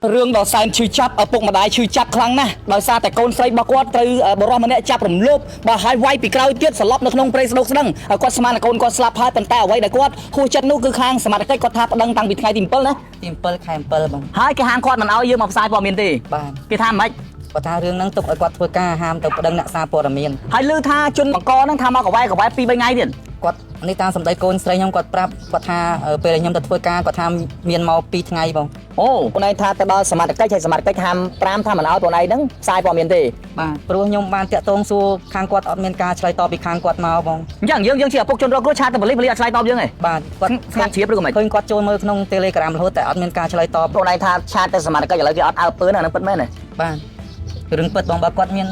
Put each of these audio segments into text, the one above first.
រឿងដ៏សែនឈឺចាប់ឪពុកម្ដាយឈឺចាប់ខ្លាំងណាស់ដោយសារតែកូនស្រីរបស់គាត់ត្រូវបុរសម្នាក់ចាប់រំលោភបើហើយវាយពីក្រោយទៀតសន្លប់នៅក្នុងព្រៃស្ដុកស្ដឹងហើយគាត់ស្មានតែកូនគាត់ស្លាប់ហើយប៉ុន្តែអ្វីដែលគាត់ហួសចិត្តនោះគឺខាងសមត្ថកិច្ចគាត់ថាប្តឹងតាំងពីថ្ងៃទី7ណា ទី7ខែ7បង ហើយគេហាមគាត់មិនឲ្យយើងមកផ្សាយព័ត៌មានទេ បាទ គេថាម៉េច គាត់ថារឿងហ្នឹងទុកឲ្យគាត់ធ្វើការហាមទៅប្តឹងអ្នកសារព័ត៌មាន ហើយឮថាជនបង្កហ្នឹងថាមកកវ៉ែកវ៉ែ2 3ថ្ងៃទៀត គាត់នេះតាមសម្ដីកូនស្រីខ្ញុំគាត់ប្រាប់គាត់ថាពេលដែលខ្ញុំទៅធ្វើការគាត់ថាមានមក2ថ្ងៃបង អូបងឯងថាទៅដល់សមត្ថកិច្ចហើយសមត្ថកិច្ចហាម5ថាមិនឲ្យបងឯងហ្នឹងផ្សាយព័ត៌មានទេ បាទព្រោះខ្ញុំបានតាក់ទងសួរខាងគាត់អត់មានការឆ្លើយតបពីខាងគាត់មកបង អញ្ចឹងយើងយើងជាឪពុកជនរងគ្រោះឆាតទៅប៉ូលីសប៉ូលីសអត់ឆ្លើយតបយើងទេ បាទគាត់ ស្ងាត់ជ្រាបឬក៏មិន ឃើញគាត់ចូលមើលក្នុង Telegram រហូតតែអត់មានការឆ្លើយតប បងឯងថាឆាតទៅសមត្ថកិច្ចឥឡូវគេអត់អើពើណាអាហ្នឹងពិតមែនទេ បាទរឿងពិតបងបើគាត់មាន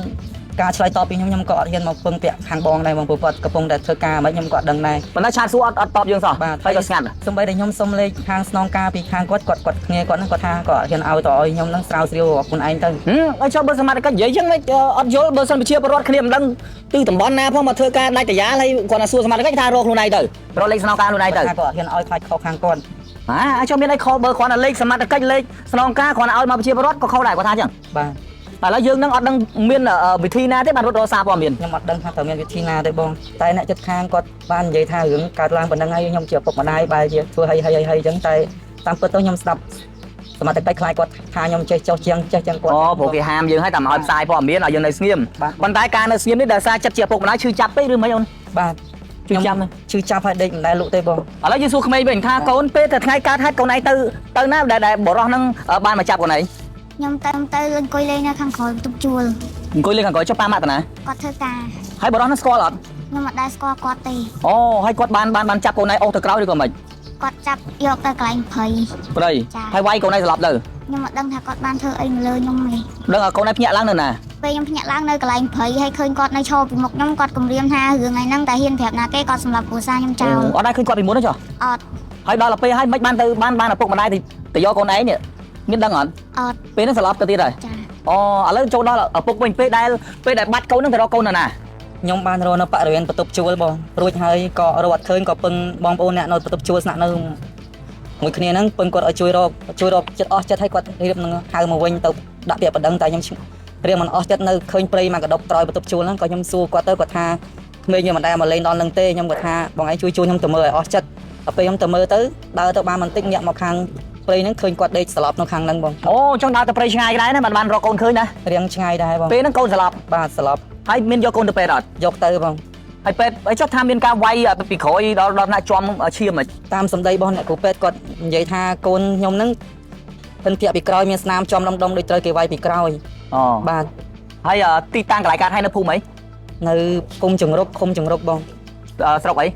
ការឆ្លើយតបពីខ្ញុំខ្ញុំក៏អត់ហ៊ានមកពឹងពាក់ខាងបងដែរបងព្រោះគាត់កំពុងតែធ្វើការមិនខ្ញុំក៏អត់ដឹងដែរ ប៉ុន្តែឆាតសួរអត់អត់តបយើងសោះ បាទ ហើយក៏ស្ងាត់ សំបីតែខ្ញុំសុំលេខខាងស្នងការពីខាងគាត់គាត់គាត់គ្នាគាត់ហ្នឹងគាត់ថាគាត់អត់ហ៊ានឲ្យតឲ្យខ្ញុំហ្នឹងស្រាវជ្រាវរបស់ខ្លួនឯងទៅ ហឹមឲ្យចុះបើសមត្ថកិច្ចនិយាយចឹងមិនអត់យល់បើសិនប្រជាពលរដ្ឋគ្នាមិនដឹងទិតំបន់ណាផងមកធ្វើការដាច់តយ៉ាលហើយគាត់ណាសួរសមត្ថកិច្ចថារកខ្លួនឯងទៅរកលេខស្នងការខ្លួនឯងទៅ គាត់ថាគាត់អត់ហ៊ានឲ្យខ្លាចខុសខាងគាត់ ហាឲ្យចុះមានអីខុសបើគ្រាន់តែលេខសមត្ថកិច្ចលេខស្នងការគ្រាន់តែឲ្យមកប្រជាពលរដ្ឋក៏ខុសដែរគាត់ថាចឹង បាទ ឥឡូវយើងនឹងអត់ដឹងមានវិធីណាទេបានរត់រកសារព័ត៌មាន ខ្ញុំអត់ដឹងថាត្រូវមានវិធីណាទេបងតែអ្នកចិត្តខាងគាត់បាននិយាយថារឿងកើតឡើងប៉ុណ្ណឹងហើយខ្ញុំជាឪពុកម្ដាយបែរជាធ្វើឲ្យឲ្យឲ្យអញ្ចឹងតែតាមពិតទៅខ្ញុំស្ដាប់សមត្ថកិច្ចខ្លាចគាត់ថាខ្ញុំចេះចុះជាងចេះជាងគាត់ អូព្រោះគេហាមយើងឲ្យតែមកឲ្យផ្សាយព័ត៌មានឲ្យយើងនៅស្ងៀម បាទ ប៉ុន្តែការនៅស្ងៀមនេះដោយសារចិត្តជាឪពុកម្ដាយឈឺចាប់ពេកឬមិនអូន បាទ ឈឺចាប់ណាស់ ឈឺចាប់ហើយដេកមិនដែលលក់ទេបង ឥឡូវយើងសួរក្មេងវិញថាកូនពេលតែថ្ងៃកើតហេតុកូនឯងទៅទៅណាដែលដែលបរោះហ្នឹងបានមកចាប់កូនឯង ខ្ញុំទៅទៅអង្គុយលេងនៅខាងក្រោយបន្ទប់ជួល អង្គុយលេងខាងក្រោយចុះប៉ាម៉ាក់តាណា គាត់ធ្វើការ ហើយបរោះហ្នឹងស្គាល់អត់ ខ្ញុំអត់ដែលស្គាល់គាត់ទេ អូហើយគាត់បានបានបានចាប់កូនឯងអូសទៅក្រោយឬក៏មិន គាត់ចាប់យកទៅកន្លែងព្រៃ ព្រៃ ចា៎ ហើយវាយកូនឯងស្លាប់ទៅ ខ្ញុំអត់ដឹងថាគាត់បានធ្វើអីមកលើខ្ញុំទេ ដឹងថាកូនឯងភ្ញាក់ឡើងនៅណា ពេលខ្ញុំភ្ញាក់ឡើងនៅកន្លែងព្រៃហើយឃើញគាត់នៅឈរពីមុខខ្ញុំគាត់គំរាមថារឿងថ្ងៃហ្នឹងតែហ៊ានប្រាប់ណាគេគាត់សម្លាប់គ្រួសារខ្ញុំចោល អត់ដែរឃើញគាត់ពីមុនទេចុះ អត់ ហើយដល់ទៅពេលហើយមិនបានទៅបានបានឪពុកម្ដាយទៅទៅយកកូនឯងនេះមានដឹងអត់ អត់ ពេលហ្នឹងស្លាប់ទៅទៀតហើយ ចា អូឥឡូវចូលដល់ឪពុកវិញពេលដែលពេលដែលបាត់កូនហ្នឹងទៅរកកូននៅណា ខ្ញុំបានរកនៅបរិវេណបន្ទប់ជួលបងរួចហើយក៏រកអត់ឃើញក៏ពឹងបងប្អូនអ្នកនៅបន្ទប់ជួលស្នាក់នៅមួយគ្នាហ្នឹងពឹងគាត់ឲ្យជួយរកជួយរកចិត្តអស់ចិត្តហើយគាត់រៀបនឹងហៅមកវិញទៅដាក់ពាក្យប្តឹងតែខ្ញុំរៀបមិនអស់ចិត្តនៅឃើញព្រៃមកកដប់ក្រោយបន្ទប់ជួលហ្នឹងក៏ខ្ញុំសួរគាត់ទៅគាត់ថាក្មេងខ្ញុំមិនដែលមកលេងដល់ហ្នឹងទេខ្ញុំគាត់ថាបងឯងជួយជួយខ្ញុំទៅមើលឲ្យអស់ចិត្តដល់ពេលខ្ញុំទៅមើលទៅដើរទៅបានបន្តិចញាក់មកខាងព្រៃហ្នឹងឃើញគាត់ដេកស្លាប់នៅខាងហ្នឹងបង អូចង់ដើរទៅព្រៃឆ្ងាយដែរណាបានបានរកកូនឃើញណា រៀងឆ្ងាយដែរបង ពេលហ្នឹងកូនស្លាប់ បាទស្លាប់ ហើយមានយកកូនទៅពេទ្យអត់ យកទៅបង ហើយពេទ្យអីចុះថាមានការវាយពីក្រោយដល់ដល់ថ្នាក់ជាំឈាមហ្មង តាមសម្ដីរបស់អ្នកគ្រូពេទ្យគាត់និយាយថាកូនខ្ញុំហ្នឹងពិនភាកពីក្រោយមានស្នាមចំដុំដុំដូចត្រូវគេវាយពីក្រោយ អូ បាទ ហើយទីតាំងកន្លែងកើតហេតុនៅភូមិអី នៅគុំចង្រុកឃុំចង្រុកបង ស្រុកអី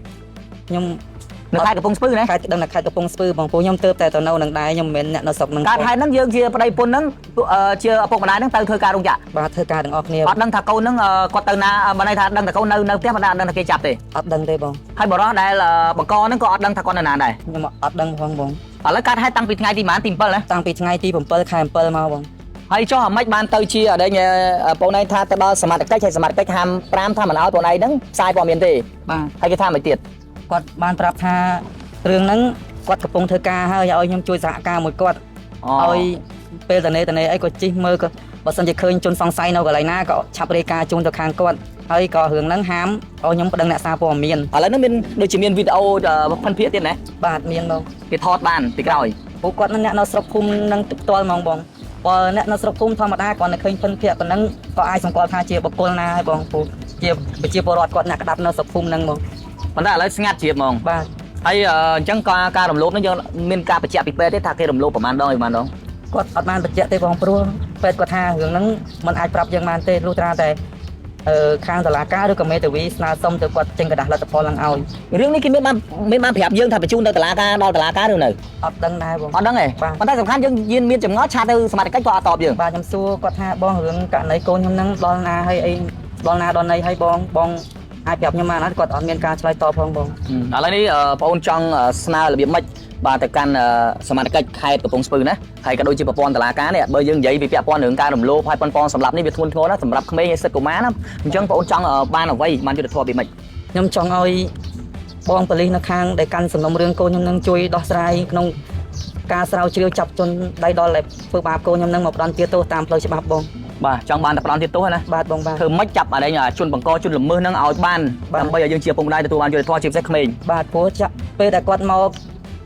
ខ្ញុំ នៅខេត្តកំពង់ស្ពឺណា ខេត្តដឹងតែខេត្តកំពង់ស្ពឺបងព្រោះខ្ញុំទៅតែទៅនៅនឹងដែរខ្ញុំមិនមែនអ្នកនៅស្រុកហ្នឹង កើតហេតុហ្នឹងយើងជាប្តីប្រពន្ធហ្នឹងជាឪពុកម្ដាយហ្នឹងទៅធ្វើការរោងចក្រ បាទធ្វើការទាំងអស់គ្នា អត់ដឹងថាកូនហ្នឹងគាត់ទៅណាបើន័យថាដឹងតែកូននៅនៅផ្ទះប៉ុន្តែអត់ដឹងថាគេចាប់ទេ អត់ដឹងទេបង ហើយបរិះដែលបង្កហ្នឹងក៏អត់ដឹងថាគាត់នៅណាដែរ ខ្ញុំអត់ដឹងផងបង ឥឡូវកើតហេតុតាំងពីថ្ងៃទីប៉ុន្មានទី7ណា តាំងពីថ្ងៃទី7ខែ7មកបង ហើយចុះអាម៉េចបានទៅជាអត់ដឹងបងឯងថាទៅដល់សមត្ថកិច្ចហើយសមត្ថកិច្ចហាម5ថាមិនឲ្យបងឯងហ្នឹងផ្សាយព័ត៌មានទេ បាទ ហើយគេថាមិនទៀត គាត់បានប្រាប់ថារឿងហ្នឹងគាត់កំពុងធ្វើការហើយឲ្យខ្ញុំជួយសហការមួយគាត់ឲ្យពេលតនេតនេអីក៏ជិះមើលក៏បើសិនជាឃើញជនសង្ស័យនៅកន្លែងណាក៏ឆាប់រាយការណ៍ជូនទៅខាងគាត់ហើយក៏រឿងហ្នឹងហាមឲ្យខ្ញុំប្តឹងអ្នកសារព័ត៌មាន ឥឡូវហ្នឹងមានដូចជាមានវីដេអូផិនភាគទៀតណា បាទមានបង គេថតបានពីក្រោយ ពួកគាត់នឹងអ្នកនៅស្រុកភូមិនឹងផ្ទាល់ហ្មងបងបើអ្នកនៅស្រុកភូមិធម្មតាគាត់នៅឃើញពិនភ័ក្រប៉ុណ្ណឹងក៏អាចសម្គាល់ថាជាបុគ្គលណាហើយបងពូជាប្រជាពលរដ្ឋគាត់អ្នកក្តាប់នៅស្រុកភូមិហ្នឹងបង ប៉ុន្តែឥឡូវស្ងាត់ជ្រាបហ្មង បាទ ហើយអញ្ចឹងការការរំលោភហ្នឹងយើងមានការបញ្ជាក់ពីពេទ្យទេថាគេរំលោភប្រហែលដងឯប្រហែលដង គាត់អត់បានបញ្ជាក់ទេបងព្រោះពេទ្យគាត់ថារឿងហ្នឹងมันអាចប្រាប់យើងបានទេលុះត្រាតែអឺខាងតុលាការឬក៏មេធាវីស្នើសុំទៅគាត់ចេញក្រដាសលទ្ធផលហ្នឹងឲ្យ រឿងនេះគេមានបានមានបានប្រាប់យើងថាបញ្ជូនទៅតុលាការដល់តុលាការឬនៅ អត់ដឹងដែរបង អត់ដឹងទេ បាទ ប៉ុន្តែសំខាន់យើងយើងមានចម្ងល់ឆាតទៅសមត្ថកិច្ចគាត់អត់តបយើង បាទខ្ញុំសួរគាត់ថាបងរឿងករណីកូនខ្ញុំហ្នឹងដល់ណាហើយអីដល់ណាដល់ណីហើយបងបងអាចប្រាប់ខ្ញុំបានអត់គាត់អត់មានការឆ្លើយតបផងបង ឥឡូវនេះបងអូនចង់ស្នើរបៀបម៉េចបាទទៅកាន់សមត្ថកិច្ចខេត្តកំពង់ស្ពឺណាហើយក៏ដូចជាប្រព័ន្ធតុលាការនេះបើយើងនិយាយពីពាក់ព័ន្ធរឿងការរំលោភហើយប៉ុនប៉ងសម្លាប់នេះវាធ្ងន់ធ្ងរណាស់សម្រាប់ក្មេងហើយសិទ្ធិកុមារណាអញ្ចឹងបងអូនចង់បានអ្វីបានយុត្តិធម៌ពីម៉េច ខ្ញុំចង់ឲ្យបងប៉ូលីសនៅខាងដែលកាន់សំណុំរឿងកូនខ្ញុំនឹងជួយដោះស្រាយក្នុង ការស្រាវជ្រាវចាប់ជនដៃដល់ដែលធ្វើបាបកូនខ្ញុំនឹងមកផ្ដន្ទាទោសតាមផ្លូវច្បាប់បង បាទចង់បានតែផ្ដន្ទាទោសណា បាទបងបាទ ធ្វើម៉េចចាប់អានេះជនបង្កជនល្មើសហ្នឹងឲ្យបានដើម្បីឲ្យយើងជាឪពុកម្ដាយទទួលបានយុត្តិធម៌ជាពិសេសក្មេង បាទព្រោះចាក់ពេលដែលគាត់មក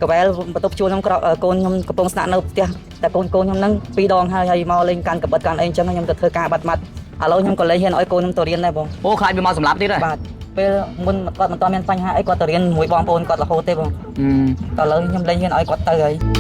កវែលបន្ទប់ជួលខ្ញុំក្រកូនខ្ញុំកំពុងស្នាក់នៅផ្ទះតែកូនកូនខ្ញុំហ្នឹងពីរដងហើយហើយមកលេងកាន់កបិតកាន់អីអញ្ចឹងខ្ញុំទៅធ្វើការបាត់មាត់ឥឡូវខ្ញុំក៏លេងហ៊ានឲ្យកូនខ្ញុំទៅរៀនដែរបង អូខ្លាចវាមកសម្លាប់ទៀតហ៎ បាទពេលមុនគាត់មិនទាន់មានបញ្ហាអីគាត់ទៅរៀនមួយបងប្អូនគាត់រហូតទេបង អឺ តឥឡូវខ្ញុំលេងហ៊ានឲ្យគាត់ទៅហើយ។